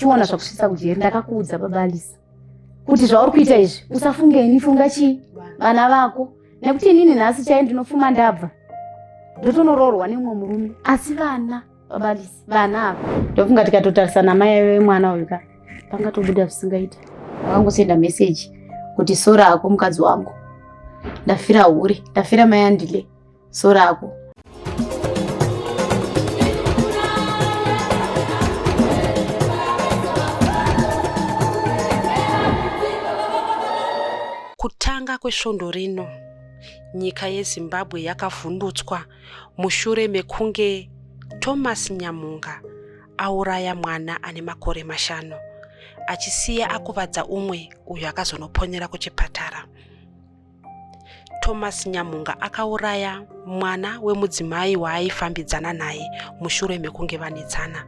Chiona zvakusvitsa kujeri. Ndakakuudza baba Alisa kuti zvauri kuita izvi usafunge ini, funga chii vana vako, nekuti inini nhasi chai ndinofuma ndabva ndotonoroorwa nemumwe murume, asi vana baba Alisa, vana ava ndofunga tikatotarisana mai vemwana uyu ka pangatobuda zvisingaita. Vakangosenda meseji kuti sora ako mukadzi wangu, ndafira hure, ndafira mai Andile, sora ako. Kutanga kwesvondo rino, nyika yeZimbabwe yakavhundutswa mushure mekunge Thomas Nyamunga auraya mwana ane makore 5 achisiya akuvadza umwe uyo akazonoponera kuchipatara. Thomas Nyamunga akauraya mwana wemudzimai waaifambidzana naye mushure mekunge vanetsana.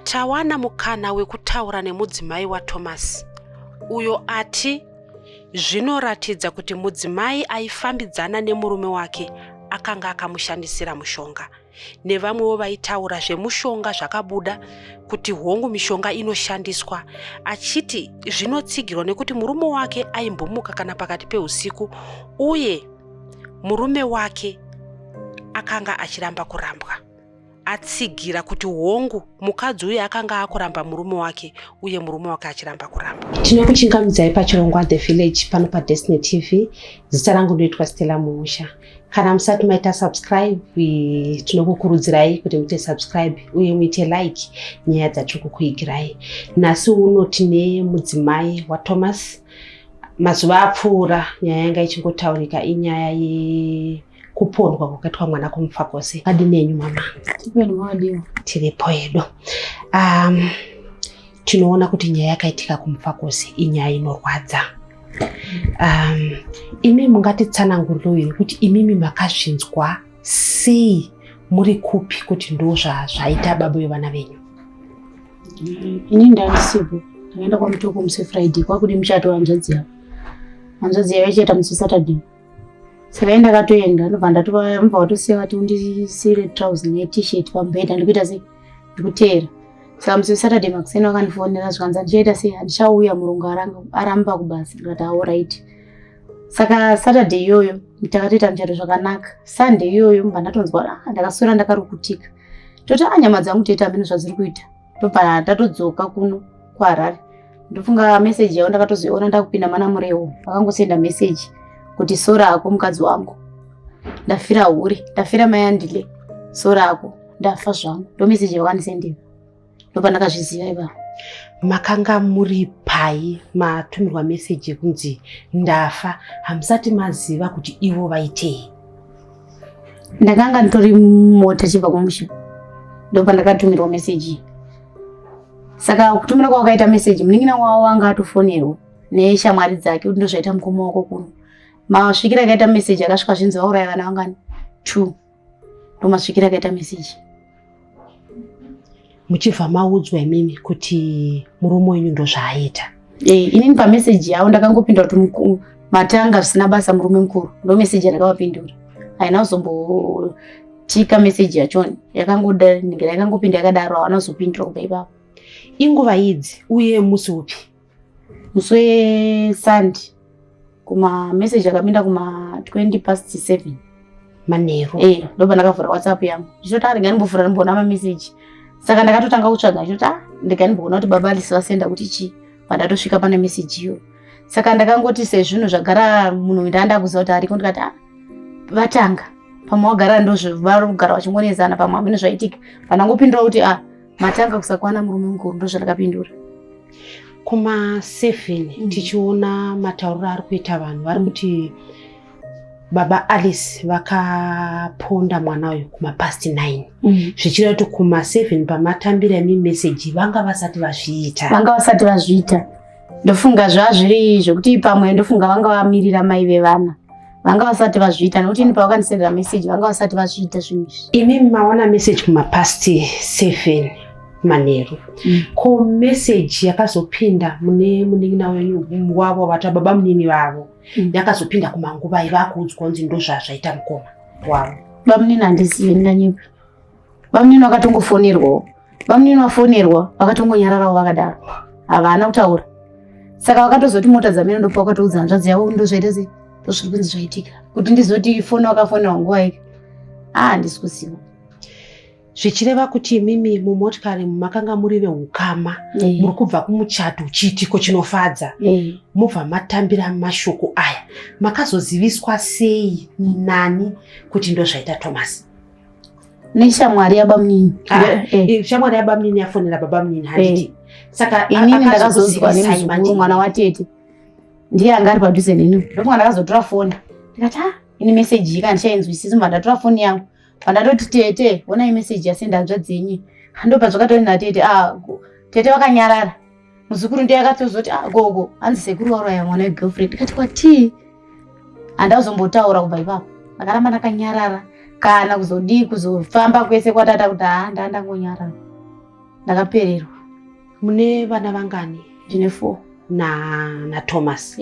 Tawana mukana wekutaura nemudzimai waThomas uyo ati zvinoratidza kuti mudzimai aifambidzana nemurume wake akanga akamushandisira mushonga. Nevamwewo vaitaura zvemushonga zvakabuda kuti hongu mishonga inoshandiswa, achiti zvinotsigirwa nekuti murume wake aimbomuka kana pakati peusiku uye murume wake akanga achiramba kurambwa. Atsigira kuti hongu mukadzi uyu akanga akuramba murume wake uye murume wake achiramba kuramba. Tinokuchingamidzai pachirongwa The Village pano paDestiny TV. Zita rangu ndoitwa Stella Muusha. Kana musati maita subscribe, tinokukurudzirai kuti muite subscribe uye muite like nyaya dzatiri kukuigirai. Nhasi uno tine mudzimai waThomas. Mazuva apfuura nyaya yanga ichingotaurika inyaya yekupondwa kwakaitwa mwana kuMufakose. Adini enyu mama? Tiripo hedu. Tinoona kuti nyaya yakaitika kuMufakose inyaya inorwadza. Imi mungatitsananguriro here kuti imimi makazvinzwa sei, muri kupi kuti ndo zvaita baba vevana venyu? Ini ndandisipo, ndakaenda kwaMutoko musi Friday kwakuti muchato hanzvadzi yavo. Hanzvadzi yavo ichaita musi Saturday. Saka ini ndakatoenda, ndobva ndatova vatosiya vati undisiire trouser ne-t-shirt pamubhedha, ndikuita sei, ndikuteera. Saka musi weSaturday makuseni vakandifonera zvikanzi handichaita sei, handichauya, murungu aramba kubasa. Ndikati alright. Saka Saturday iyoyo takatoita muchato zvakanaka. Sunday iyoyo mbva ndatonzwa ndakaswera ndakarukutika, toti nyama dzangu toita hameno zvadziri kuita. Ndobva ndatodzoka kuno kuHarare. Ndofunga meseji yavo ndakatozoiona ndakupinda mana Murewo, vakangosenda meseji kuti sora ako mukadzi wangu, ndafira hure, ndafira mai Andile, sora ako, ndafa zvangu. Ndo meseji yavakandisendera, ndopandakazviziva ipapo. Makanga muri pai matumirwa meseji yekunzi ndafa, hamusati maziva kuti ivo vaitei? Ndakanga nditori mumota chibva kumusha, ndopandakatumirwa meseji. Saka kutumira kwawakaita meseji, munin'ina wavo anga atofonerwa neshamwari dzake kuti ndozvaita mukoma wako kuno. Masvikiro akaita meseji akasvika zvinzi vauraya vana vangani 2, ndo masvikiro akaita meseji. Muchibva maudzwa imimi kuti murume wenyu ndozvaaita? Inini pameseji yavo ndakangopindura kuti matanga zvisina basa murume mukuru, ndo meseji yandakavapindura. Haina kuzombotika meseji yachoni, yakangoda yakangopinda yakadaro, hawana kuzopindura kubva ipapo. Inguva idzi uye musi upi? Musi weSunday, kuma meseji akapinda kuma 7:20 manheru. Ndobva ndakavhura WhatsApp yangu ndichitoti rega ndimbovhura ndimboona mameseji. Saka ndakatotanga kutsvaga ndichitoti ndega ndimboona kuti baba Alisi vasenda kuti chii, pandatosvika pane meseji iyo. Saka ndakangoti sezvinhu zvagara munhu ndaanda kuziva kuti ariko, ndikati vatanga pamwe wagara ndozvo kugara vachingonetsana, pamwe hameno zvaitika. Pandangopindura kuti matanga kusakwana murume mukuru, ndozvandakapindura. Kuma 7 tichiona matauriro ari kuita vanhu vari kuti baba Alice vakaponda mwana uyu kuma past 9, zvichireva kuti kuma 7 pamatambira imi meseji vanga vasati vazviita. Vanga vasati vazviita. Ndofunga zvazviri zvekuti pamwe ndofunga vanga vamirira mai vevana, vanga vasati vazviita, nekuti ini pavakandisendera meseji vanga vasati vazviita zvinhu izvi. Imi maona meseji kuma past 7 manheru, ko meseji yakazopinda mune munin'ina wenyu wavo vata baba munini vavo yakazopinda kumanguva ivakuudzwa kunzi ndo zvazvaita mukoma wavo? Bamunini handizivi, ndinganyepa. Bamunini vakatongofonerwawo. Bamunini vafonerwa vakatongonyararawo vakadaro, havana kutaura. Saka vakatozoti mota dzamira, ndopa vakatoudza hanzvadzi yavo ndozvaita sei, ndozviri kunzi zvaitika. Kuti ndizoti foni vakafonerwa nguva ika, ah, handisi kuziva. Zvichireva kuti imimi mumotikari makanga muri veukama, muri kubva kumuchato, chiitiko chinofadza, mobva matambira mashoko aya. Makazoziviswa sei, nani, kuti ndozvaita Thomas? Neshamwari yabamunini. Ah, shamwari yabamunini yafonera babamunini, handiti? Saka inini ndakazozwa nemuzukuru, mwana watete, ndiye anga ari padhuze neni. Ndofunga ndakazotora foni, ndikati, ah, ini meseji iyi handichainzwisisi. Mba ndatora foni yangu, pandatoti, "Tete, onai meseji yasenda hanzvadzi yenyu." Ndopa zvakatori natete. Ah, tete vakanyarara. Muzukuru ndiye akatozoti, "Ah, gogo, hanzi sekuru vauraya mwana wegirlfriend." Ndikati, "Kwatii?" Handazombotaura kubva ipapo, ndakaramba ndakanyarara. Kana kuzodii, kuzofamba kwese kwatata kuti haa, ndandangonyarara, ndakapererwa. Mune vana vangani? Ndine four. Na Thomas?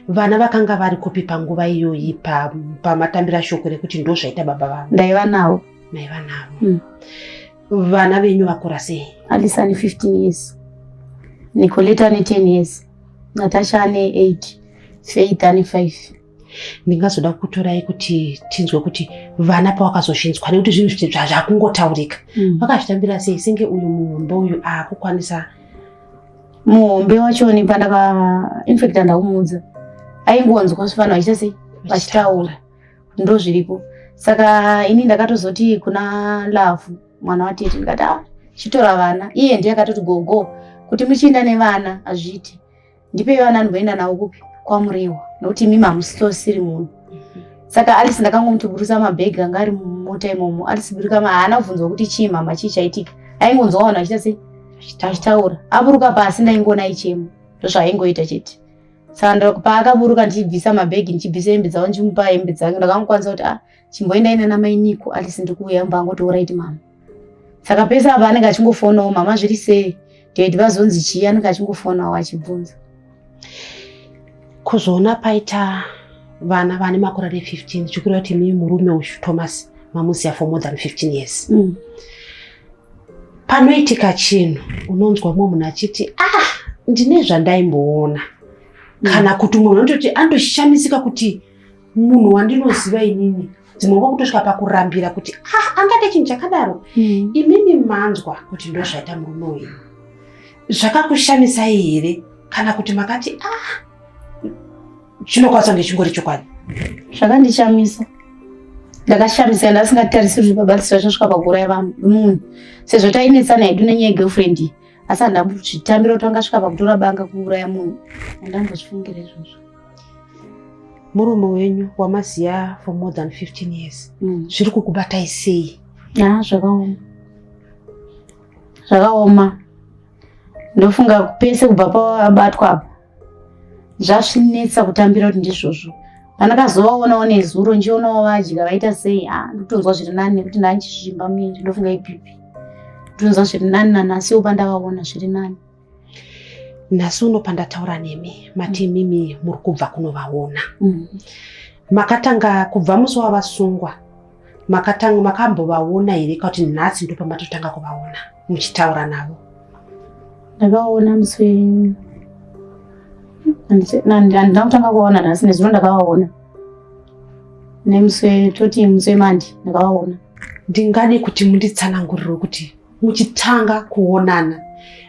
Vana vakanga vari kupi panguva iyoyi, pamatambira shoko rekuti ndo zvaita baba vavo? Ndaiva navo. Maiva navo? Mm. Vana venyu vakura sei? Alisa ane 15 years, Nicoleta ane 10 years, Natasha ane 8, Faith ane 5. Ndingazoda kutorai kuti tinzwe kuti vana pawakazozvinzwa, nekuti zvinhu zvakungotaurika, vakazvitambira sei, senge uyu muhombe uyu akukwanisa? Muhombe wachoni, pandaka, in fact handakumuudza. Aingonzwa vanhu vachiita sei, vachitaura, ndo zviripo. Saka ini ndakatozoti kuna Lavhu, mwana watete, ndikati, "Ah, chitora vana." Iye ndiye akatoti, "Gogo, kuti muchienda nevana hazviiti, ndipei vana ndimboenda navo kupi, kwaMurewa, nokuti imimi hamusitosiri munhu." Saka Alice ndakangomuti, "Burusa mabhegi anga ari mumota imomo." Alice buruka, haana kubvunzwa kuti chii mama, chii chaitika. Aingonzwa vanhu vachiita sei, achitaura. Aburuka pasi, ndaingoona aichema, ndozvaaingoita chete. Saka paakaburuka, ndichibvisa mabhegi, ndichibvisa hembe dzavo, ndichimupa hembe dzake, ndakamukwanisa kuti, "Ah, chimboendai nana mainiko Alice, ndikuuya." Mba angoti, "Alright mama." Saka pese apa anenge achingofonawo, "Mama, zviri sei? Daddy vazonzi chii?" Anenge achingofonawo achibvunza. Kuzoona paita vana vane makore ane 15, zvikureva kuti mii murume uyu Thomas mamuziya for more than 15 years. Panoitika chinhu, unonzwa mumwe munhu achiti, "Ah, ndine zvandaimboona," kana kuti mumwe munhu anototi anotoshamisika kuti munhu wandinoziva inini. Dzimwe nguva kutosvika pakurambira kuti, "Ah, angade chinhu chakadaro?" Imimi manzwa kuti ndo zvaita murume uyu, zvakakushamisai here, kana kuti makati, "Ah, chinokwanisa kunge chingori chokwadi"? Zvakandishamisa, ndakashamisika. Ndasingatarisiri kuti baba Lisa vachasvika pakuuraya munhu, sezvo tainetsana hedu nenyaya yegirlfriend iyi, asi handambozvitambira kuti vangasvika pakutora banga kuuraya munhu. Handambozvifungira izvozvo. Murume wenyu wamaziya for more than 15 years, zviri kukubatai sei? Ah, zvakaoma, zvakaoma. Ndofunga pese kubva pabatwa apa zvasvinetsa kutambira kuti ndizvozvo. Pandakazovaonawo nezuro, ndichionawo vadya, vaita sei, ah, ndotonzwa zviri nani, nekuti ndanchisvimba muviri. Ndofunga iBP. Ndotonzwa zviri nani nanhasiwo pandavaona, zviri nani. Nhasi uno pandataura nemi, mati imimi muri kubva kunovaona. Makatanga kubva musi wavasungwa, makatanga makambovaona here, kuti nhasi ndo pamatotanga kuvaona muchitaura navo? Ndakaona musi, handina kutanga kuvaona nhasi. Nezuro ndakavaona, nemusi, toti musi weMonday ndakavaona. Ndingade kuti munditsanangurire kuti muchitanga kuonana,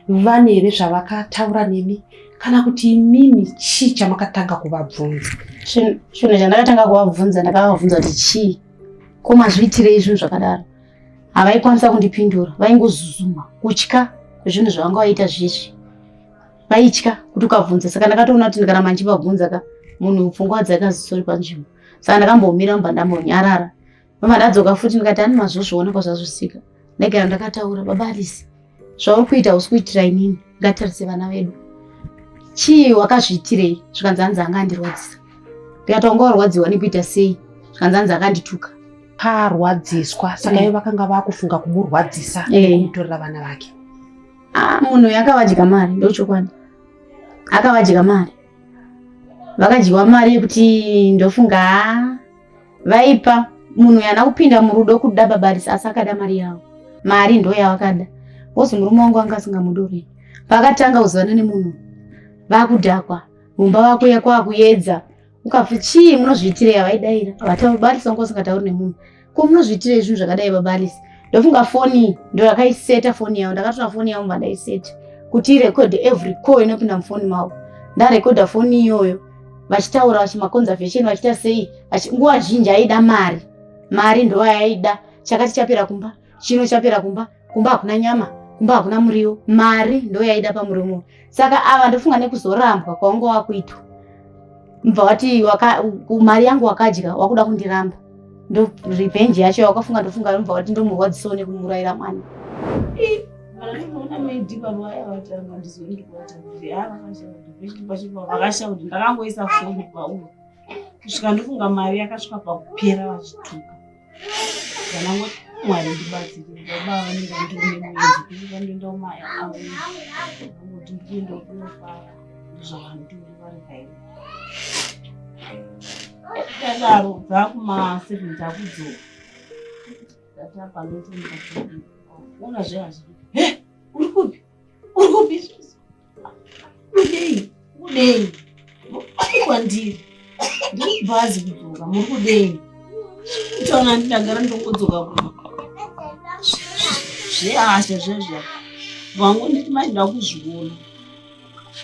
vane here zvavakataura nemi, kana kuti imimi chii chamakatanga kuvabvunza? Chinhu chandakatanga kuvabvunza, ndakavabvunza kuti, "Chii ko, mazviitirei zvinhu zvakadaro?" Havaikwanisa kundipindura, vaingozuzuma kutya kwezvinhu zvavanga vaita zvizvi. Vaitya kuti ukabvunza. Saka ndakatoona kuti ndikaramba ndichivabvunza ka, munhu pfungwa dzake hazisori panzvimbo. Saka ndakambomira, mba ndambonyarara, mama ndadzoka futi, ndikati, "Ani mazozviona kwazvazvisika." Ndagara ndakataura, "Baba Alisi, zvauri kuita usi kuitira inini, ngatarise vana vedu. Chii, wakazviitirei?" Zvikanzi, "Hanzi anga andirwadzisa." Ndikati, "Wanga warwadziwa nekuita sei?" Zvikanzi, "Hanzi akandituka." Paarwadziswa, saka ivo vakanga vakufunga kumurwadzisa nekumutorera vana vake? Ah, munhu uyu akavadya mari, ndochokwadi. Akavadya mari, vakadyiwa mari yekuti ndofunga haa vaipa munhu uyu. Haana kupinda murudo kuda babarisa, asi akada mari yavo. Mari ndo yavakada. Wozi murume wangu anga asingamudori. Paakatanga kuzivana nemunhu vakudhakwa mumba vakuya kwakuyedza ukafi chii munozviitirei havaidaira baba Alice vanga usingatauri nemunhu ko munozviitirei zvinhu zvakadai baba Alice ndofunga foni ndo yakaiseta foni yavo ndakatora foni yavo mva ndaiseta kuti irekodhe every call inopinda mufoni mavo ndarekodha foni iyoyo vachitaura vachimaconversation vachiita sei nguva zhinji aida mari mari ndo yaida chakati chapera kumba chino chapera kumba kumba hakuna nyama kumba hakuna muriwo mari ndo yaida pamuromo saka ava ndofunga nekuzorambwa kwaunga wakuitwa mubva wati mari yangu wakadya wakuda kundiramba ndo revenge yacho wakafunga ndofunga mubva wati ndomurwadzisawo nekumurayira mwana. Vanoona maidi baba vaya vatanga ndizoendi kuvatambira vakasha kuti ndakangoisa foni pauro kusvika ndofunga mari yakasvika pakupera vachituka vanangoti Mwari ndibatsire baba vanenge vandiri nemuedzi kusvika ndoenda kumaya avo angoti ndikuenda kunofara ndozvavandiri vari kairi tadaro dzakuma7 takudzoka ndatapa ndotoona zveazvi he uri kupi uri kupi isusu kudei kudei kwandiri ndiri kubhazi kudzoka muri kudei kutaura ndidagara ndongodzoka kuno zvehasha zvezva vangu nditi mai ndakuzviona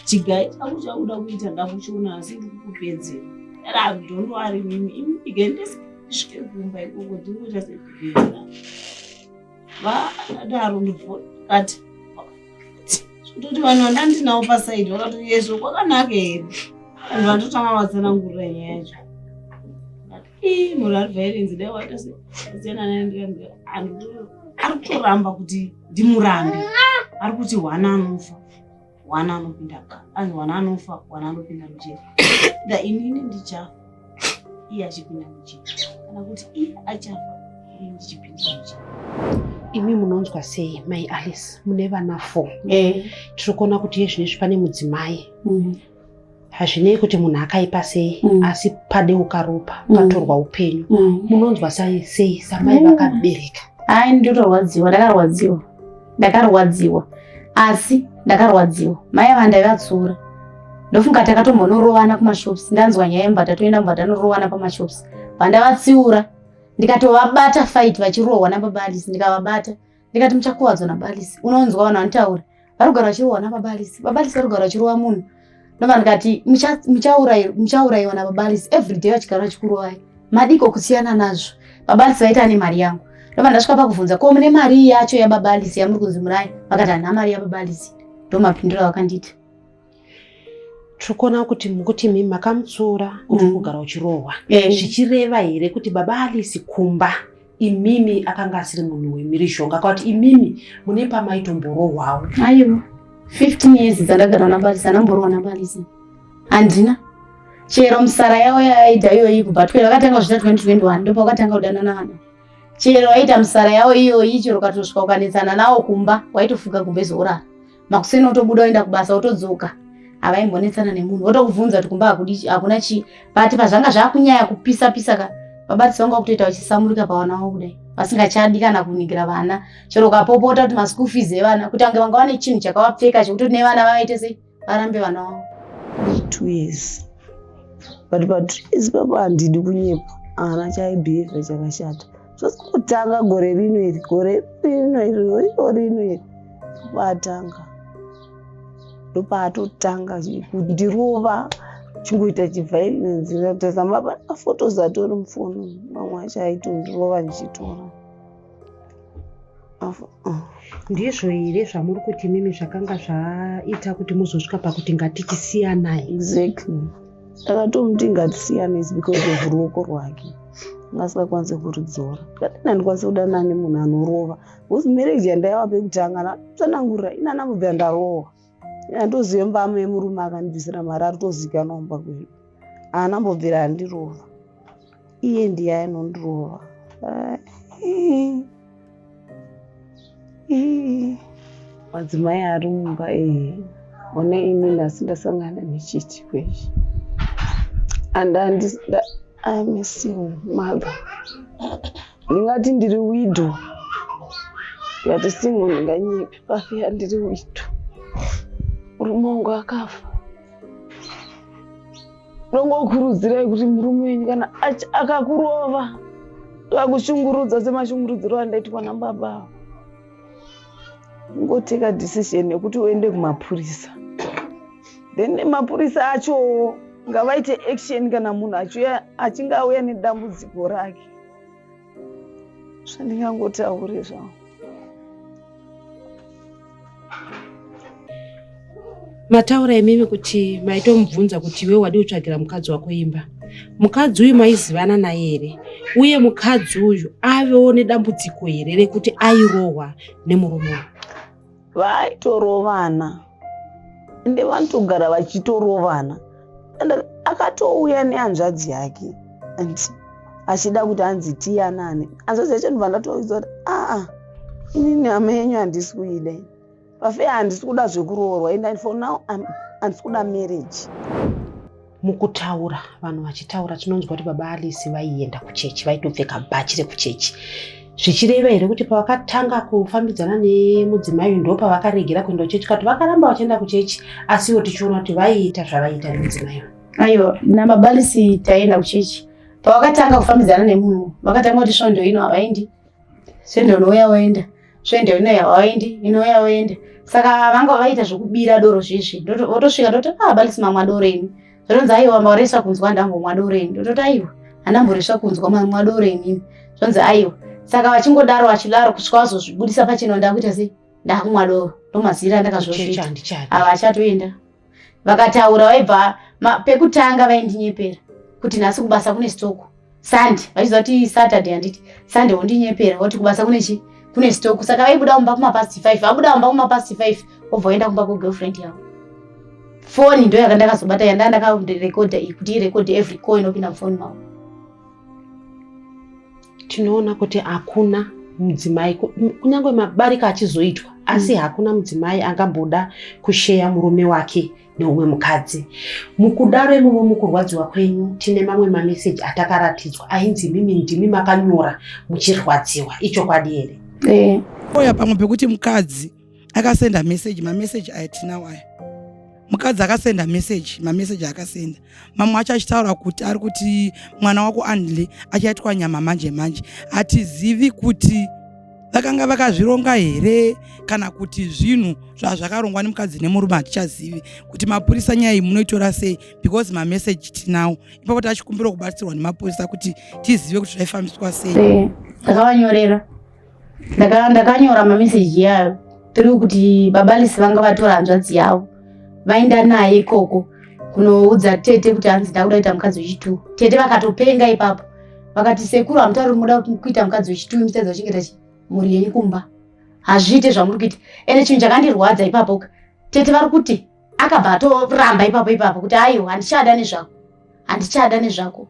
chigai changu chakuda kuita ndakuchiona asi ndikukupedzera don't worry mimi imi ndigaendese ndisvike kumba ikoko ndingoita sekupedzera vadaro ndikati kutoti vanhu vandandinawo pasaidi vakati yezvo kwakanaka here vanhu vatotanga vatsanangurira nyaya yacho ii munhu ari violence dai waita siyana naye ari kutoramba kuti ndimurambe ari kuti hwana anofa hwana anopinda anzi hwana anofa hwana anopinda mujeri da inini ndichafa iye achipinda mujeri kana kuti iye achafa ini ndichipinda mujeri. Imi munonzwa sei mai Alice mune vana 4? Tiri kuona kuti iye zvinezvi pane mudzimai. Hazvinei kuti munhu akaipa sei asi padeuka ropa patorwa upenyu. Munonzwa sei samai vakabereka? Ai ndotorwadziwa, ndakarwadziwa. Ndakarwadziwa. Asi ndakarwadziwa. Mai ava ndaivatsura. Ndofunga takatombonorovana kumashops. Ndanzwa nyaya yemba tatoenda mba tanorovana pamashops. Pandavatsiura ndikatovabata fight vachirohwa nababa Alice ndikavabata. Ndikati muchakuwadzwa nababa Alice. Unonzwa vanhu vanotaura. Vari kugara vachirohwa nababa Alice. Baba Alice vari kugara vachirova munhu. Ndobva ndikati muchaurayiwa nababa Alice every day vachigara vachikurovai. Madiko kusiyana nazvo. Baba Alice vaita ane mari yangu. Ndobva ndasvika pakubvunza ko mune mari yacho yababa Alice yamuri kunzi munayo? Vakati handina mari yababa Alice. Ndomapinduro avakandiita. Tiri kuona kuti mukuti imi makamutsura kuti kugara uchirohwa. Zvichireva here kuti baba Alice kumba imimi akanga asiri munhu wemhirizhonga kana kuti imimi mune pamaitomborohwawo? Aiwa. 15 years dzandagara nababa Alice handamborohwa nababa Alice. Handina. Chero musara yavo yaaita iyoyi kubva 12 vakatanga kuzviita 2021 ndopavakatanga kudanana vana. Chero vaita musara yavo iyoyi chero ukatosvika ukanetsana nawo kumba waitofuka gumbezi worara. Makuseni wotobuda woenda kubasa wotodzoka. Havaimbonetsana nemunhu votokubvunza kuti kumba hakuna chii. But pazvanga zvakunyaya kupisa pisa ka vabatisi vanga vakutoita vachisamurika pavana vavo kudai vasingachadi kana kuningira vana chero ukapopota kuti maschool fees evana kuti ange vanga vane chinhu chakavapfeka chekuti nevana vavaite sei varambe vana vavo. 2 years but pa 2 years papo handidi kunyepa haana chaibhihevha chakashata zvosingotanga gore rino iri gore rino iri iro rino iri ndopaatanga ndopaatotanga kundirova chingoita chiviolence tazama pane mafotos atori mufoni mamwe acho aitondirova ndichitora. Ndizvo here zvamuri kuti mimi zvakanga zvaita kuti muzosvika pakuti ngatichisiyanai? Exactly, ndakatomuti ngatisiyane is because of ruoko rwake angasingakwanisi kuridzora. Ndikati handikwanisi kudanana nemunhu anorova because marriage yandaiva pekutanga ndatsanangurira ina ndambobvira ndarohwa andozive mbama yemurume akandibvisira mari ari kutozikanwa mumba kwedu haana mbobvira andirova iye ndiye anondirova. Madzimai ari mumba ehe one ini nhasi ndasangana nechiitiko ichi and I'm a single mother ndingati ndiri widow. Ndikati single ndinganyepe pafeya ndiri widow. Murume wangu akafa. Ndongokurudzirai kuti murume wenyu kana akakurova akakushungurudza semashungurudziro andaitwa nababa ava, ungoteka decision yekuti uende kumapurisa. Then mapurisa achowo ngavaite action kana munhu achinge auya nedambudziko rake. Zvandingangotaure zvangu. Mataura imimi kuti maitomubvunza kuti iwe wadii kutsvagira mukadzi wako imba. Mukadzi uyu maizivana naye here? Uye mukadzi uyu avewo nedambudziko here rekuti airohwa nemurume uyu? Vaitorovana ende vanotogara vachitorovana. And akatouya nehanzvadzi yake and achida kuti anzi tiyanane. Hanzvadzi yacho ndobva ndatoudza kuti aa inini hama yenyu handisi kuida ini. Pafeya handisi kuda zvekuroorwa and for now handisi kuda marriage. Mukutaura vanhu vachitaura tinonzwa kuti baba Alice vaienda kuchechi, vaitopfeka bhachi rekuchechi. Zvichireva here kuti pavakatanga kufambidzana nemudzimai uyu ndo pavakaregera kuenda kuchechi, kati vakaramba vachienda kuchechi, asiwo tichiona kuti vaiita zvavaiita nemudzimai uyu? Aiwa, nababa Alice taienda kuchechi. Pavakatanga kufambidzana nemunhu, vakatanga kuti svondo ino havaendi, svondo inouya voenda, svondo ino havaendi, inouya voenda. Saka vanga vaita zvekubira doro zvezvi, votosvika ndoti ah Balisi mamwa doro ini. Zvotonzi aiwa maresva kunzwa ndambomwa doro ini. Ndototi aiwa handamboresva kunzwa mamwa doro ini. Zvonzi aiwa. Saka vachingodaro vachidaro kusvika vazozvibudisa pachena ndakuita sei? Ndakumwa doro. Ndomazira andakazozviita. Havachatoenda. Vakataura vaibva pekutanga vaindinyepera kuti nhasi kubasa kune stock. Sunday vachiziva kuti Saturday handiti Sunday wondinyepera woti kubasa kune chi kune stock. Saka vaibuda kumba kuma past 5, vabuda kumba kuma past 5 wobva waenda kumba ku girlfriend yavo. Foni ndo yakandakazobata yanda ndakarekodha iyi kuti irekodhe every call inopinda mufoni mavo. Tinoona kuti hakuna mudzimai kunyange mabarika achizoitwa asi hakuna mudzimai angamboda kusheya murume wake neumwe mukadzi. Mukudaro imomo mukurwadziwa kwenyu tine mamwe mameseji atakaratidzwa ainzi mimi ndimi makanyora muchirwadziwa. Ichokwadi here? Oya pamwe pekuti mukadzi akasenda message, mameseji aya tinawo aya. Mukadzi akasenda message, mameseji akasenda mamwe acho achitaura kuti ari kuti mwana wako Andile achaitwa nyama manje manje. Hatizivi kuti vakanga vakazvironga here kana kuti zvinhu zvazvakarongwa nemukadzi nemurume, hatichazivi kuti mapurisa nyaya iyi munoitora sei, because mameseji tinawo ipapo. Tachikumbira kubatsirwa nemapurisa kuti tizive kuti zvaifambiswa sei. Ndakavanyorera, ndakanyora mameseji yayo tiri kuti baba Alice vanga vatora hanzvadzi yavo vaenda naye ikoko kunoudza tete kuti hanzi ndakuda kuita mukadzi wechitu. Tete vakatopenga ipapo, vakati sekuru hamutauri muda kuita mukadzi wechitu, mutadza kuchengeta mhuri yenyu kumba, hazviite zvamuri kuita. Ende chinhu chakandirwadza ipapo, tete vari kuti akabva atoramba ipapo ipapo kuti aiwa handichada nezvako, handichada nezvako,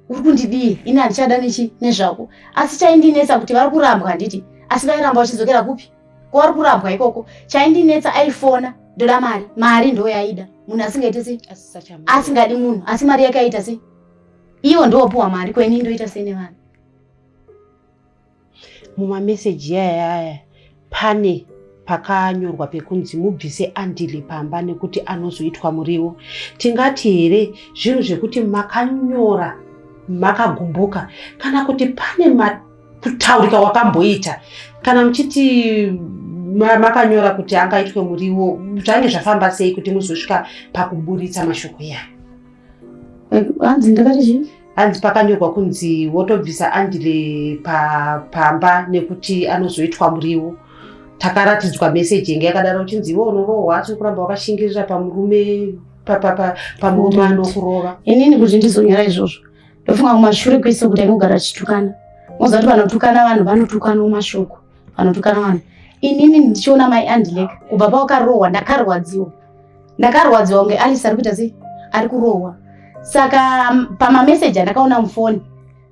uri kundidii ini, handichada nechi nezvako. Asi chaindinetsa kuti vari kurambwa handiti, asi vairamba vachidzokera kupi kwavari kurambwa ikoko. Chaindinetsa aifona ndoda mari, mari ndo yaida munhu asingaite sei, asingadi munhu, asi mari yake aita sei, iwo ndowopiwa mari kweni ndoita sei nevanhu. Mumameseji yaya pane pakanyorwa pekunzi mubvise Andile pamba nekuti anozoitwa muriwo. Tingati here zvinhu zvekuti makanyora makagumbuka, kana kuti pane kutaurika wakamboita kana muchiti makanyora kuti angaitwe muriwo? Zvange zvafamba sei kuti muzosvika pakuburitsa mashoko iyaya? Hanzi ndakati chii? Hanzi pakanyorwa kunzi wotobvisa Andile pamba nekuti anozoitwa muriwo. Takaratidzwa meseji yenge yakadaro uchinzi iwe unorohwa asi kuramba wakashingirira pamurume pamurume anokurova. Inini kuti ndizonyora izvozvo ndofunga kumashure kwese kuti ainogara achitukana. Moziva kuti vanotukana vanhu vanotukanawo mashoko, vanotukana vanhu. Inini ndichiona mai Andileka kubva pawakarohwa ndakarwadziwa, ndakarwadziwa kunge Alice ari kuita sei, ari kurohwa. Saka pamameseji andakaona mufoni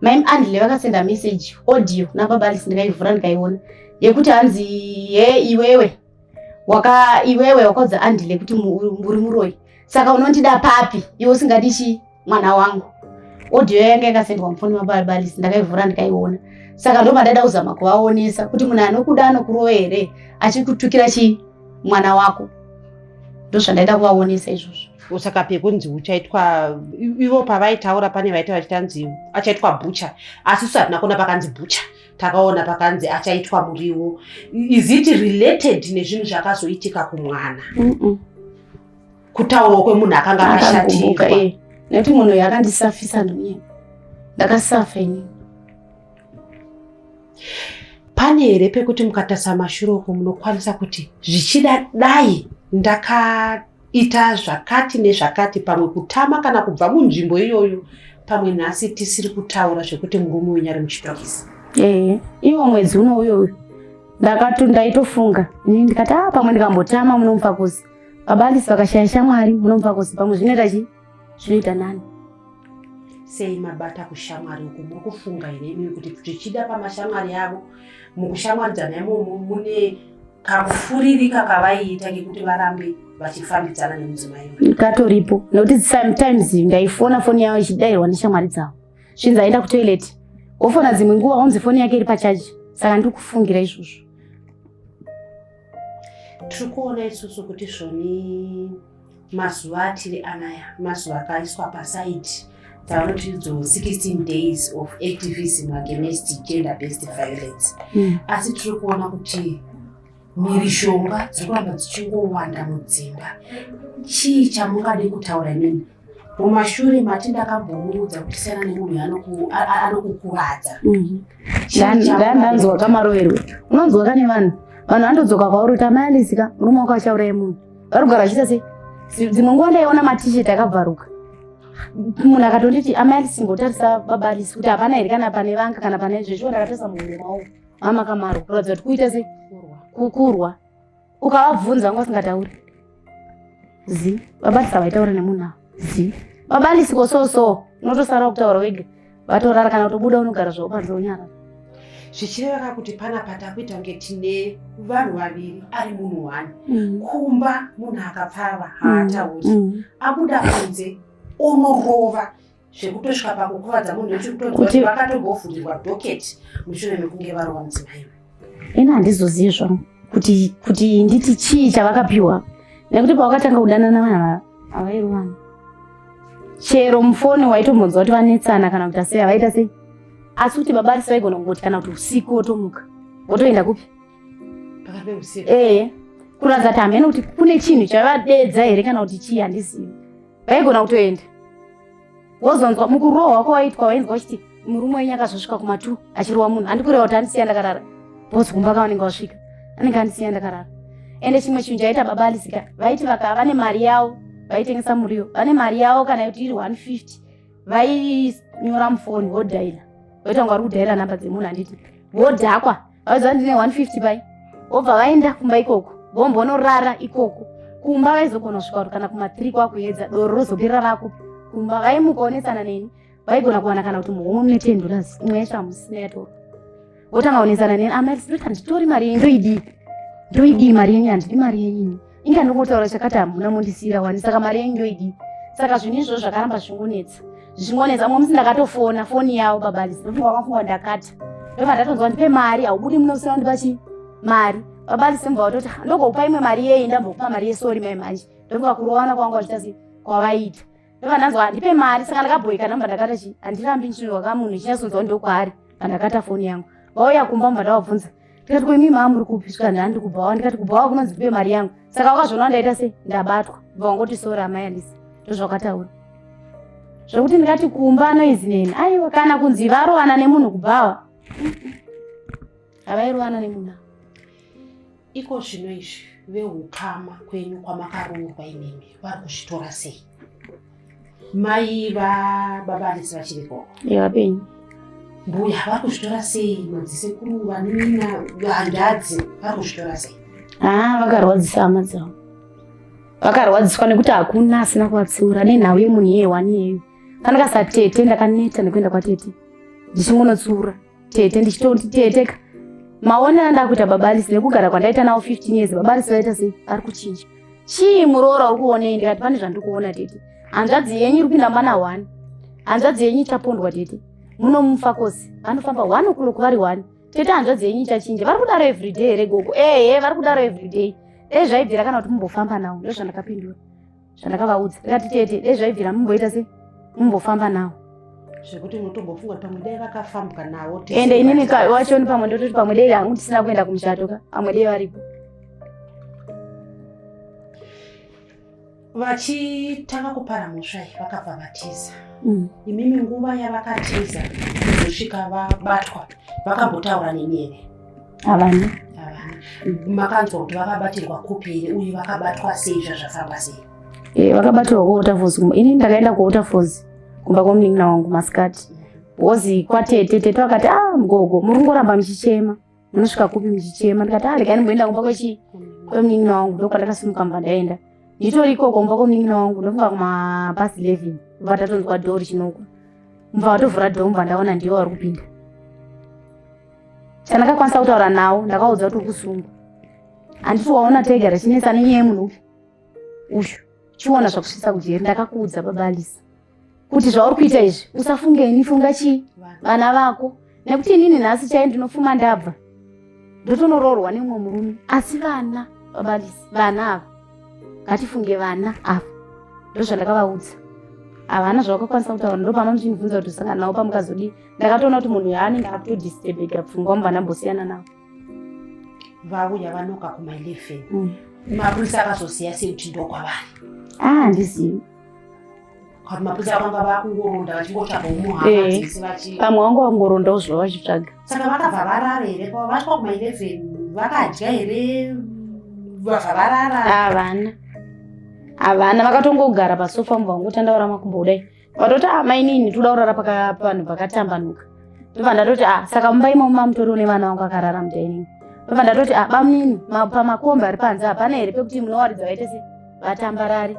mai Andile vakasenda message audio nababa Alice, ndikaivhura ndikaiona yekuti hanzi he iwewe waka iwewe wakaudza Andile kuti uri muroyi, saka unondida papi iwe usingadi chi mwana wangu. Audio yanga yakasendwa mufoni mababa Alice, ndakaivhura ndikaiona. Saka ndo pandada kuzama kuvaonesa kuti munhu anokuda anokurova here achikutukira chii mwana wako. Ndozvandaida kuvaonesa izvozvo. Saka pekunzi uchaitwa, ivo pavaitaura pane vaita vachitanzi achaitwa bhucha, asi isu hatina kuona pakanzi bhucha, takaona pakanzi achaitwa muriwo. Is it related nezvinhu zvakazoitika kumwana? Kutaurwa kwemunhu akanga akashatirwa. Nekuti munhu uyu akandisafisa ndonyema, ndakasafa inini. Pane here pekuti mukatarisa mashure uko munokwanisa kuti zvichida dai ndakaita zvakati nezvakati, pamwe kutama kana kubva munzvimbo iyoyo, pamwe nhasi tisiri kutaura zvekuti murume wenyu ari muchitokisi? Ehe, iwo mwedzi uno uyoyu ndaitofunga ini ndikati a pamwe ndikambotama munomupa kuzi baba Alice vakashaya shamwari munomupa kuzi pamwe zvinoita chii, zvinoita nani. Sei mabata kushamwari uku? Muri kufunga here imimi kuti zvichida pamashamwari avo mukushamwaridzana imomo mune kakufuririka kavaiita kekuti varambe vachifambidzana nemudzimai uyu? Katoripo, nekuti sometimes ndaifona foni yavo ichidairwa neshamwari dzavo, zvinzi aenda kutoilet, wofona dzimwe nguva onzi foni yake iri pachaji. Saka ndiri kufungira izvozvo. Tiri kuona isusu kuti zvoni mazuva atiri anaya mazuva akaiswa pasaidi dzavanoti idzo 16 days of activism against gender based violence. Asi tiri kuona kuti mhirizhonga dziri kuramba dzichingowanda mudzimba. Chii chamungade kutaura imimi? Mumashure mati ndakambomuudza kuti siyana nemunhu anokukuvadza. Ndanzwa kamaroverwe unonzwa kane vanhu, vanhu vandodzoka kwauri kuti amai Alice ka murume wako achauraya munhu, vari kugara vachiita sei? Dzimwe nguva ndaiona matisheti akabvaruka, munhu akatonditi amai Alice ngotarisa baba Alice kuti hapana here kana pane vanga kana pane zveshuwa. Ndakatarisa muhuro mavo mama kamaro kuratidza kuti kuita sei kukurwa. Ukavabvunza vanga vasingatauri zi baba Alice havaitaura nemunhu ava zi baba Alice ko so so unotosara kutaura wega, vatorara kana kutobuda unogara zvavo panze unyarara. Zvichireva kuti panapa takuita kunge tine vanhu vaviri ari munhu one. Kumba munhu akapfava haatauri, abuda kunze onorova zvekutosvika pakukuvadza munhu, nekuti vakatombovhurirwa docket mushure mekunge varova mudzimai. Ini handizozivi zvangu kuti nditi chii chavakapiwa, nekuti pavakatanga kudanana vanhu ava havairovana. Chero mufoni waitombonzwa kuti vanetsana kana kuti asei havaita sei, asi kuti baba Alice vaigona kungoti kana kuti usiku wotomuka wotoenda kupi pakati peusiku. Ee, kuratidza kuti hamene kuti kune chinhu chavadedza here kana kuti chii, handizivi. Vaigona kutoenda wozonzwa mukurohwa kwawaitwa, wainzwa uchiti murume wenyu akazosvika kuma2 achirova munhu. Handikureva kuti andisiya ndakarara, because kumba kavanenge vasvika anenge andisiya ndakarara. Ende chimwe chinhu chaita baba Alice ka, vaiti vaka vane mari yavo vaitengesa muriwo, vane mari yavo kana kuti iri 150, vainyora mufoni vodhaila, voita kunge vari kudhaila namba dzemunhu, handiti vodhakwa, vaiziva ndine 150 pai, vobva vaenda kumba ikoko vombonorara ikoko. Kumba vaizogona kusvika kuti kana kuma3 kwakuedza, doro rozoperera vako kumba. Vaimuka onetsana neni, vaigona kuwana kana kuti muhomwe mune $10, imwe yacho hamusina yatorwa, votanga kunetsana neni, amai ndoti handitori mari yenyu, ndoidii, ndoidii mari yenyu, handidi mari yenyu ini, inga ndongotaura chakati hamuna mondisiyira wani, saka mari yenyu ndoidii? Saka zvinhu izvozvo zvakaramba zvichingonetsa, zvichingonetsa. Mumwe musi ndakatofona foni yavo baba Alice, ndofunga vakafunga ndakata, ndobva ndatonzwa ndipe mari, haubudi muno usina kundipa chii mari. Baba Alice mubva vatoti ndogokupa imwe mari yei, ndambokupa mari yesorry mai manje. Ndofunga kurowana kwangu vachiita sei kwavaita, ndobva ndanzwa handipe mari. Saka ndakabhoika, ndamba ndakata chi handirambi ndichiwa kamunhu ichinyatsonzwa ndokwaari. Pandakata foni yangu vauya kumba, mubva ndavabvunza ndikati ko imi maa muri kupi? Svika ndandi kubhawa. Ndikati kubhawa kunonzi ndipe mari yangu, saka wakazviona ndaita sei, ndabatwa. Bva wangoti sorry amai Alice, ndozvakataura zvokuti ndikati kumba noizi neni aiwa kana kunzi varovana nemunhu kubhawa, havairovana nemunhu. Iko zvino izvi veukama kwenyu kwamakaroorwa imimi vari kuzvitora sei? Mai vababa Alice vachiri ikoko? Vapenyu. Mbuya vari kuzvitora sei? Madzisekuru, vanin'ina, hanzvadzi vari kuzvitora sei? Haa, vakarwadzisa hama dzavo, vakarwadziswa nekuti hakuna asina kuvatsiura nenhau yemunhu iyeye wani iyeyo. Pandakasa tete ndakaneta nekuenda kwatete ndichingonotsiura tete, ndichitoti teteka maonero andakuita baba Alice nekugara kwandaita navo 15 years, baba Alice vaita sei, ari kuchinja chii? Muroora uri kuonei? Ndikati pane zvandiri kuona tete, hanzvadzi yenyu iri kupinda mana 1, hanzvadzi yenyu ichapondwa tete. Munomufa kosi vanofamba one o'clock vari one. Tete hanzvadzi yenyu ichachinja. Vari kudaro everyday here gogo? Ehe, vari kudaro everyday. Dai zvaibvira kana kuti mumbofamba nawo. Ndozvandakapindura. Zvandakavaudza. Ndikati tete, dai zvaibvira mumboita sei? Mumbofamba nawo. Zvekuti unotombofunga kuti pamwe dai vakafambwa nawo. Ende inini wachoni pamwe ndototi pamwe dai hangu tisina kuenda kumuchato ka. Pamwe dai varipo. Vachitanga kupara mhosva iyi vakabva vatiza. Imimi nguva yavakatiza kuzosvika vabatwa vakambotaura nemi here? Havana. Havana. Makanzwa kuti vakabatirwa kupi here uye vakabatwa sei, zvazvafamba sei? Eh, vakabatirwa kuWaterfalls. Ini ndakaenda kuWaterfalls kumba kwemunin'ina wangu masikati. Because kwatete, tete vakati ah gogo muri kungoramba muchichema. Munosvika kupi muchichema? Ndikati ah regai ndimboenda kumba kwechi kwemunin'ina wangu. Ndokwandakasimuka mba ndaenda. Nditori ikoko kumba kwemunin'ina wangu ndofunga kuma past 11. Ndobva tatonzwa dhoo richinokwa. Mubva vatovhura dhoo mubva ndaona ndivo vari kupinda. Chandakakwanisa kutaura nawo ndakaudza kuti uri kusungwa. Handiti waona tega richinetsa nenyaya yemunhu upi? Uyu. Chiona zvakusvitsa kujeri. Ndakakuudza baba Alisa kuti zvauri kuita izvi usafunge ini, funga chii vana vako, nekuti inini nhasi chai ndinofuma ndabva ndotonoroorwa nemumwe murume, asi vana baba Alisa, vana ava ngatifunge vana ava. Ndozvandakavaudza. Havana zvavakakwanisa kutaura. Ndopama muchinibvunza kuti usangana navo pamukazodii. Ndakatoona kuti munhu yaanenge akutodisturbeka pfungwa, mubva ndambosiyana navo. Vauya vanoka kuma 11. Mapurisa akazoziva sei kuti ndokwavari? Ah, handizivi. Kuti mapurisa vanga vakungoronda vachingotsvaga umuhama dzese vachi Pamwe vanga vangorondawo zvava vachitsvaga. Saka vakabva varara here kwava vasvika kuma 11? Vakadya here vabva varara? Havana, havana, vakatongogara pasofa mubva vangotandavara makumbo kudai. Vatoti ah mainini toda kurara panhu pakatambanuka. Ndobva ndatoti ah saka mumba imomo mamutoriwo nevana vangu akarara mudining. Ndobva ndatoti ah bamunini pamakombi ari panze hapana here pekuti munowaridza vaite se vatambarare.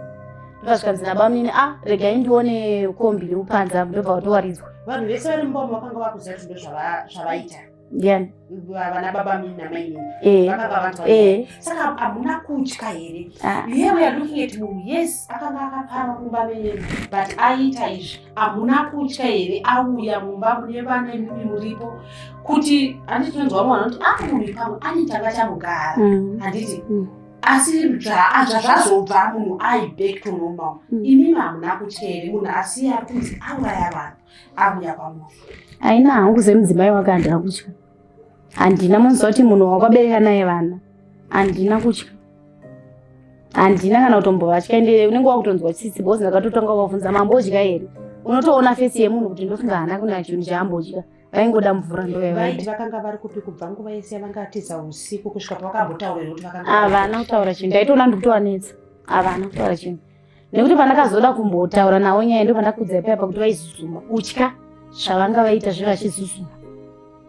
Ndobva zvikanzi nabamunini ah regai ndione kombi iri panze apo. Ndobva vatowaridzwa. Vanhu vese vari mumba umu vakanga vakuziva kuti ndo zvavaita? Ndiani? Vana baba mini namainini. Vakanga vanzwa. Saka hamuna kutya here? Here we are looking at munhu, yes, akanga akapara mumba menyu, but aita izvi. Hamuna kutya here auya mumba mune vana imimi muripo? Kuti handiti tinonzwa vamwe vanoti ah munhu pamwe ane changa chamugara. Handiti? Asi zvazvazobva munhu ai back to normal. Imimi hamuna kutya here munhu asiye ari kunzi auraya vanhu auya kwamuri? Aina hangu semudzimai wake handina kutya. Handina, munoziva kuti munhu wakabereka naye vana. Handina kutya. Handina kana kutombovatya, ende unenge wakutonzwa tsitsi because ndakatotanga kuvabvunza mambodya here. Unotoona fesi yemunhu kuti ndofunga haana kuna chinhu chaambodya. Vaingoda mvura ndo Vaiti yavaida. vakanga vari kupi kubva nguva yese yavangatiza usiku kusvika pavakambotaura kuti vakanga Havana kutaura chinhu. Ndaitoona ndikutovanetsa. Havana kutaura chinhu. Nekuti pandakazoda kumbotaura navo nyaya ndo pandakudza ipaya pakuti vaizuzuma kutya zvavanga vaita zve vachizuzuma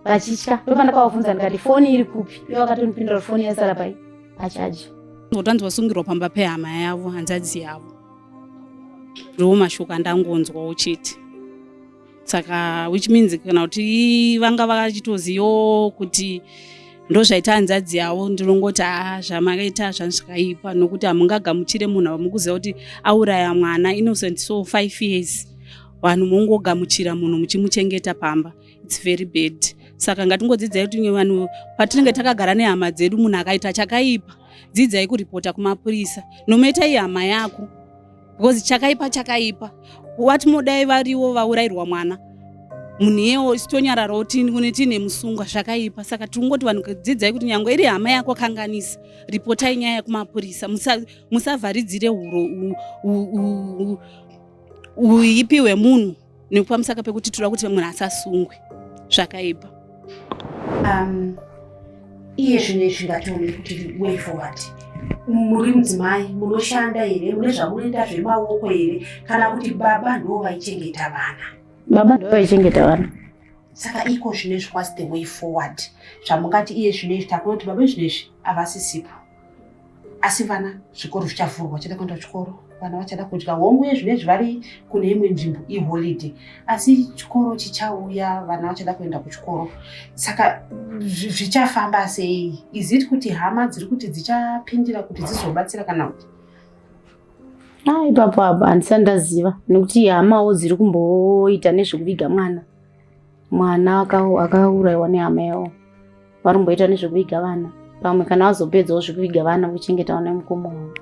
vachitya. Ndo pandakavabvunza ndikati foni iri kupi? Ivo vakatondipindura kuti foni yasara pai pachaji. Ngotanzi vasungirwa pamba pehama yavo, hanzadzi yavo. Ndiwo mashoko andangonzwawo chete. Saka which means kana kuti vanga vachitozivawo kuti ndozvaita hanzadzi yavo, ndinongoti haa zvamakaita zvakaipa, nokuti hamungagamuchire munhu wamukuziva kuti auraya mwana innocent so 5 years, vanhu mongogamuchira munhu muchimuchengeta pamba. It's very bad. Saka ngatingodzidzai kuti vanhu patinenge takagara nehama dzedu, munhu akaita chakaipa, dzidzai kuripota kumapurisa, nomaita ihama yako, because chakaipa chakaipa. Wati modai variwo vaurayirwa mwana munhu iyewo tonyararawo kune tiine musungwa, zvakaipa. Saka tingoti vanhu dzidzai kuti nyange iri hama yako kanganisa, ripotai nyaya kumapurisa. Musavharidzire huro uipi hwemunhu nekupamusaka pekuti toda kuti munhu asasungwe, zvakaipa. Iye zvino izvi ngatione kuti way forward. Muri mudzimai munoshanda here? Mune zvamunoita zvemaoko here, kana kuti baba ndo vaichengeta vana? Baba ndo vaichengeta vana. Saka iko zvino izvi, what's the way forward zvamungati iye zvino izvi takuona kuti baba zvino izvi havasisipo, asi vana zvikoro zvichavhurwa, vachada kuenda kuchikoro, vana vachada kudya. Hongu, iye zvino izvi vari kune imwe nzvimbo iholiday, asi chikoro chichauya, vana vachada kuenda kuchikoro. Saka zvichafamba sei? Is it kuti hama dziri kuti dzichapindira kuti dzizobatsira kana kuti? Ah, ipapo apa handisati ndaziva nekuti hamawo dziri kumboita nezvekuviga mwana. Mwana akaurayiwa nehama yavo. Vari kumboita nezvekuviga vana. Pamwe kana vazopedzawo zvekuviga vana vochengeta vana vemukoma wavo.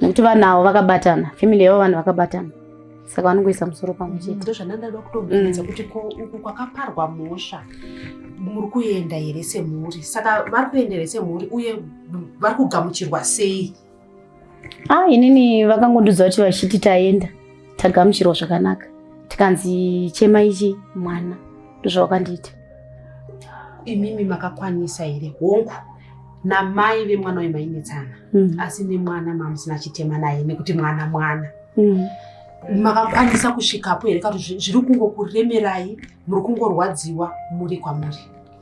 Nekuti vana avo vakabatana, family yavo vanhu vakabatana. Saka vanongoisa musoro pamwe chete. Ndozvandandada kutobvunza kuti ko uku kwakaparwa mhosva muri kuenda here semhuri? Saka vari kuenda here semhuri uye vari kugamuchirwa sei? Ah, inini vakangondiudza kuti vachiti taenda tagamuchirwa zvakanaka tikanzi chema ichi mwana ndozvavakandiita. Imimi makakwanisa here? Hongu, namai vemwana uyu mainetsana asi nemwana mamusina chitema naye nekuti mwana mwana. Makakwanisa kusvikapo here kana kuti zviri kungokuremerai muri kungorwadziwa muri kwamuri?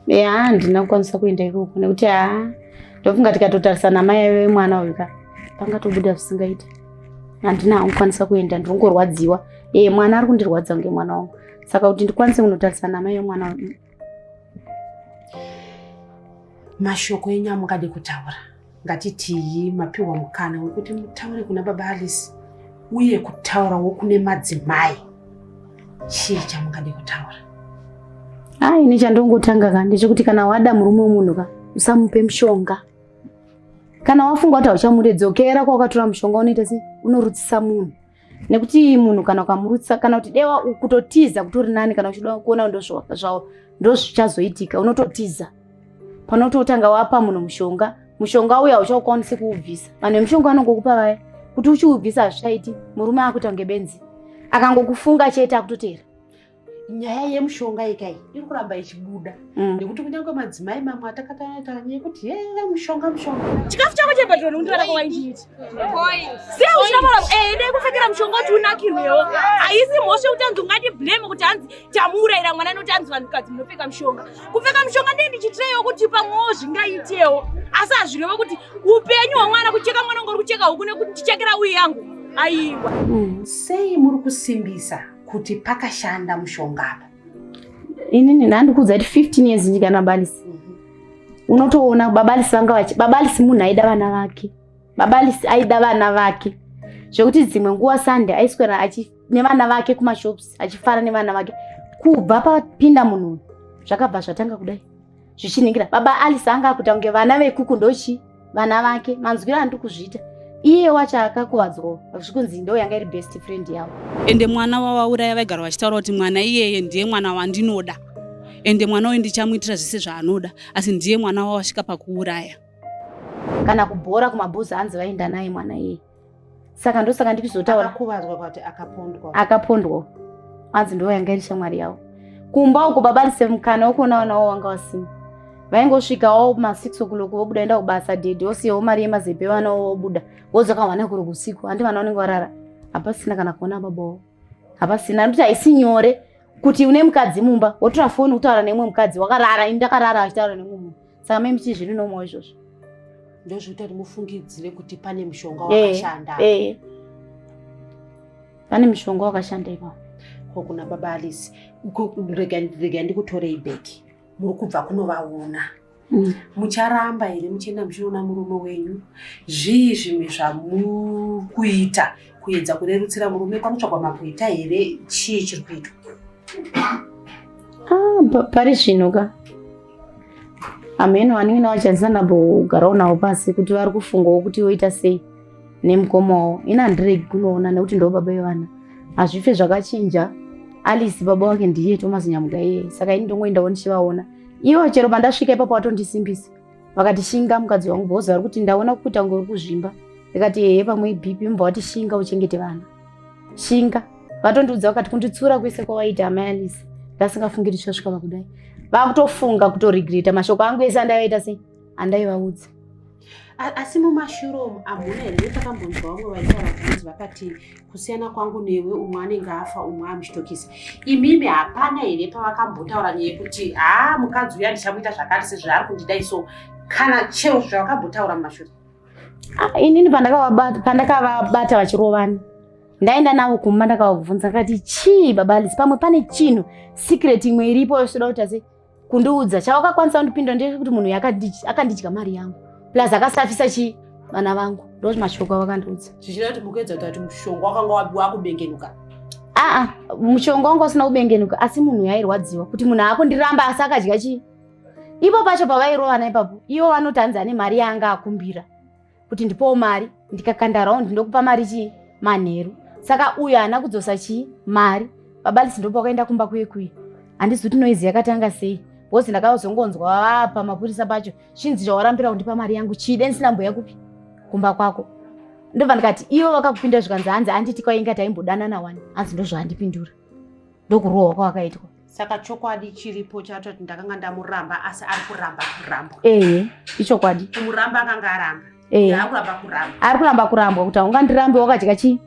Ya, handina kukwanisa kuenda ikoko nekuti haa ndofunga tikatotarisa namai vemwana uyu ka pangatobuda zvisingaiti. Handina hangu kukwanisa kuenda, ndinongorwadziwa. Mwana ari kundirwadza kunge mwana wangu, saka kuti ndikwanise kunotarisa namai vemwana uyu. Mashoko enyu amungade kutaura, ngatitii mapiwa mukana wekuti mutaure kuna baba Alice uye kutaurawo kune madzimai, chii chamungade kutaura? Ini chandongotanga ka ndechekuti kana wada murume wemunhu ka usamupe mushonga. Kana wafunga kuti hauchamude, dzokera kwawakatora mushonga, unoita sei? Unorutsisa munhu. Nekuti munhu kana ukamurutsa, kana kuti dewa kutotiza kutori nani, kana uchida kuona ndozvichazoitika, unototiza. Panototanga wapa munhu mushonga, mushonga uya hauchakwanisi kuubvisa. Vanhu vemushonga vanongokupa vaya kuti uchiubvisa hazvichaiti, murume akuita kunge benzi. Akangokufunga chete akutotera. Nyaya yemushonga ikai iri kuramba ichibuda nekuti kunyange madzimai mamwe atakataura yekuti ye mushonga mushonga. Chikafu chako chebhadhiro nekuti kwa waindiiti. Sei uchida mara dai kupfekera mushonga kuti unakirwewo. Haisi mhosva yekuti hanzi ungati blame kuti hanzi tamuurayira mwana nekuti hanzi vanhukadzi munopfeka mushonga. Kupfeka mushonga ndiye ndichitirewo kuti pamwewo zvingaitewo. Asi hazvirevo kuti upenyu hwemwana kucheka mwana ungori kucheka huku nekuti ndichekera uyu yangu. Aiwa. Sei muri kusimbisa kuti pakashanda mushonga apa? Inini ndandikuudza kuti 15 years ndikana Balisi. Unotoona baba Alice vanga vachi baba Alice munhu aida vana vake. Baba Alice aida vana vake. Zvekuti dzimwe nguva Sunday aiswera achi nevana vake kumashops achifara nevana vake. Kubva papinda munhu zvakabva zvatanga kudai. Zvichiningira baba Alice anga akuita kunge vana vekuku ndochi vana vake manzwiro andiri kuzviita. Iye wacho akakuvadzwa zvikunzi ndo yanga iri best friend yavo. Ende mwana wavauraya vaigara vachitaura kuti mwana iyeye ndiye mwana wandinoda. Ende mwana uyu ndichamuitira zvese zvaanoda, asi ndiye mwana wawasvika pakuuraya. Kana kubhora kumabhuzi hanzi vaenda naye mwana iyeye. Saka ndosaka ndichizotaura. Akakuvadzwa kwati akapondwa. Akapondwa. Hanzi ndo yanga iri shamwari yavo. Kumba uko baba Alice mukana wekuona vana vavo vanga vasina. Vaingosvikawo ma 6 o'clock vobuda enda kubasa, dhedhi osiyawo mari yemazepe vana vavo vobuda. Vodzoka vana kuri usiku, handi vana vanenge varara. Hapasina kana kuona baba vavo. Hapasina, nekuti haisi nyore kuti une mukadzi mumba wotora foni kutaura nemumwe mukadzi wakarara, ini ndakarara achitaura nemumwe munhu. Saka mai muchii zviri normal izvozvo. Ndozvinoita kuti mufungidzire kuti pane mushonga wakashanda. Pane mushonga wakashanda ipapo. Ko kuna baba Alice, rega ndikutorei back. Muri kubva kunovaona. Mucharamba here muchienda muchiona murume wenyu? Zvii zvimwe zvamuri kuita kuedza kurerutsira murume? Panotsvagwa magweta here? Chii chiri kuitwa? Pari zvino ka hameno vanin'ina vacho ndambogarawo navo pasi kuti vari kufungawo kuti voita sei nemukoma wavo. Ini handiregi kunoona nekuti ndo baba vevana. Hazvife zvakachinja. Alice baba wake ndiye Thomas Nyamuga iyeye. Saka ini ndongoendawo ndichivaona. Ivo chero pandasvika ipapo vatondisimbisa. Vakati shinga mukadzi wangu, because vari kuti ndaona kuita kunge uri kuzvimba. Ndikati ehe pamwe iBP, mubva vati shinga uchengete vana. Shinga. Vatondiudza vakati kunditsura kwese kwawaita amai Alice. Ndasingafungiri tichasvika pakudai. Vakutofunga kutoregreta mashoko angu ese andaivaita sei? Andaivaudza. Asi mumashure umu hamuna here netakambonzwa vamwe vaitaura kunzi vakati kusiyana kwangu newe umwe anenge afa umwe amuchitokisi. Imimi hapana here pavakambotaura nyaya yekuti haa mukadzi uya ndichamuita zvakati sezvaari kundidai so kana chero zvavakambotaura mumashure? Inini pandakavabata vachirovana ndaenda navo kumba ndakavabvunza ndakati chii baba Alice pamwe pane chinhu secret imwe iripo yosoda kuti ase kundiudza chavakakwanisa kundipindura ndechekuti munhu akandidya mari yangu plus akasafisa chi vana vangu ndo mashoko avakandiudza. Zvichida kuti mukuedza kuti mushonga wakanga wakubengenuka. Aa, mushonga wanga usina kubengenuka, asi munhu yairwadziwa kuti munhu akundiramba asi akadya chii. Ipo pacho pavairovana ipapo, ivo vanoti hanzi ane mari yaanga akumbira kuti ndipowo mari, ndikakanda round ndokupa mari chii manheru. Saka uyo haana kudzosa chii mari. Baba Alice ndipo vakaenda kumba kuye kuye. Handizi kuti noise yakatanga sei because ndakazongonzwa vapa mapurisa pacho chinzi chawarambira kundipa mari yangu chii dai ndisina mbuya kupi kumba kwako. Ndobva ndikati ivo vakakupinda zvikanzi hanzi handiti kwainga taimbodanana wani, hanzi ndozvaandipindura ndokurohwa kwavakaitwa. Saka chokwadi chiripo chatoti ndakanga ndamuramba asi ari kuramba kurambwa. Ehe, ichokwadi. Kumuramba akanga aramba. Ehe. Ari kuramba kurambwa. Ari kuramba kurambwa kuti haungandirambe wakadya chii?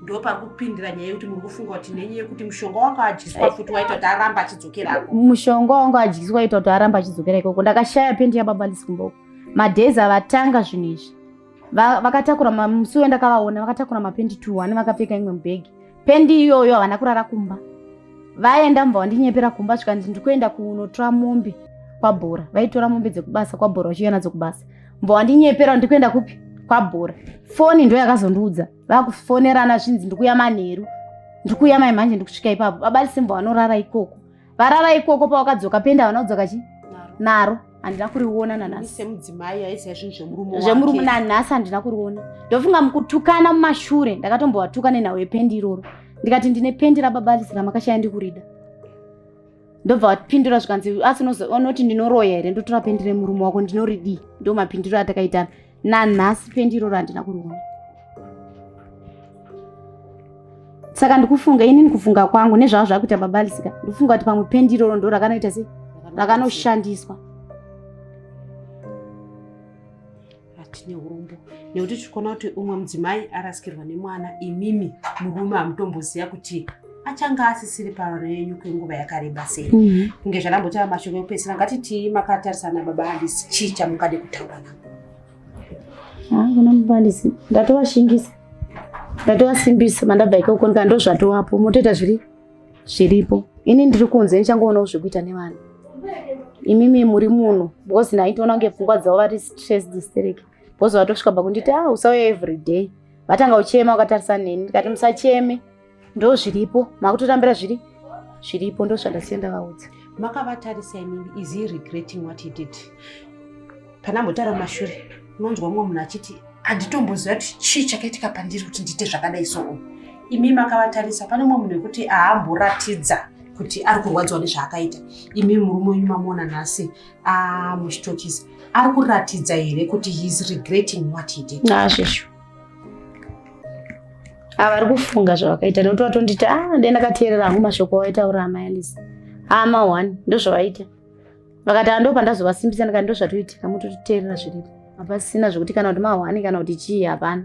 Ndopari kupindira nyaya yekuti muri kufunga kuti nenyaya yekuti mushonga wanga adyiswa futi waita kuti aramba achidzokerako. Mushonga wanga adyiswa waita kuti aramba achidzokera ikoko. Ndakashaya pendi yababa Alice kumba uko. Madhezi avatanga zvinhu izvi. Vakatakura musi uyo ndakavaona vakatakura mapendi 2 ane vakapfeka imwe mubhegi. Pendi iyoyo havana kurara kumba. Vaenda mubva vandinyepera kumba zvikanzi ndikuenda kunotora mombe kwabhora. Vaitora mombe dzekubasa kwabhora vachiuya nadzo kubasa. Mubva vandinyepera ndikuenda kupi? Kwabhora. Foni ndo yakazondiudza. Vakufonerana zvinzi ndikuya manheru. Ndikuya mai manje ndikusvika ipapo. Baba Lisimba vanorara ikoko. Varara ikoko pavakadzoka pendi havana kudzoka chi? Naro. Handina kuriona nanhasi. Semudzimai aiziva zvinhu zvemurume wake. Zvemurume nanhasi handina kuriona. Ndofunga mukutukana mumashure ndakatombovatuka nenhau yependi iroro. Ndikati ndine pendi rababa Alice ramakashaya ndikurida. Ndobva vapindura zvikanzi asi unoti ndinoroya here ndotora pendi remurume wako ndinoridii? Ndo mapinduro atakaitana. Nanhasi pendi iroro handina kuriona. Saka ndikufunga inini kufunga kwangu nezvava zvakuita baba Alice ka ndikufunga kuti pamwe pendi iroro ndo rakanoita sei rakanoshandiswa. Hatine urombo nekuti tiri kuona kuti umwe mudzimai arasikirwa nemwana, imimi murume hamutomboziva kuti achange asisiri pano yenyu kwenguva yakareba sei. Kunge zvandambotaura mashoko ekupedzisira, ngatitii makatarisana baba Alice, chii chamungade kutaura navo? Kuna baba Alice ndatovashingisa, ndatovasimbisa mandabva ikoko ndikati ndozvatovapo motoita zviripo. Ini ndiri kunze ndichangoonawo zvekuita nevana. Imimi muri muno because ndaitoona kunge pfungwa dzavo vari stressed stereki because vatosvika pakunditi ah usauya every day. Vatanga kuchema vakatarisana neni ndikati musacheme ndo zviripo makutotambira zviripo ndo zvandasiya ndavaudza. Makavatarisa imimi, is he regretting what he did? Kana ambotaura mashure unonzwa mumwe munhu achiti handitomboziva kuti chii chakaitika pandiri kuti ndiite zvakadai so. Imi makavatarisa pane mumwe munhu wekuti haamboratidza kuti ari kurwadziwa nezvaakaita. Imi murume wenyu mamuona nhasi muchitokisi ari kuratidza here kuti he is regretting what he did? Nazvishu ava vari kufunga zvavakaita nekuti vatonditi ah dai ndakateerera hangu mashoko awaitaura amai Alice. Ama one ndozvavaita. Vakati ando pandazovasimbisa ndikati ndozvatoitika mutoteerera zviripo. Hapasina zvekuti kana kuti mahwani kana kuti chii hapana.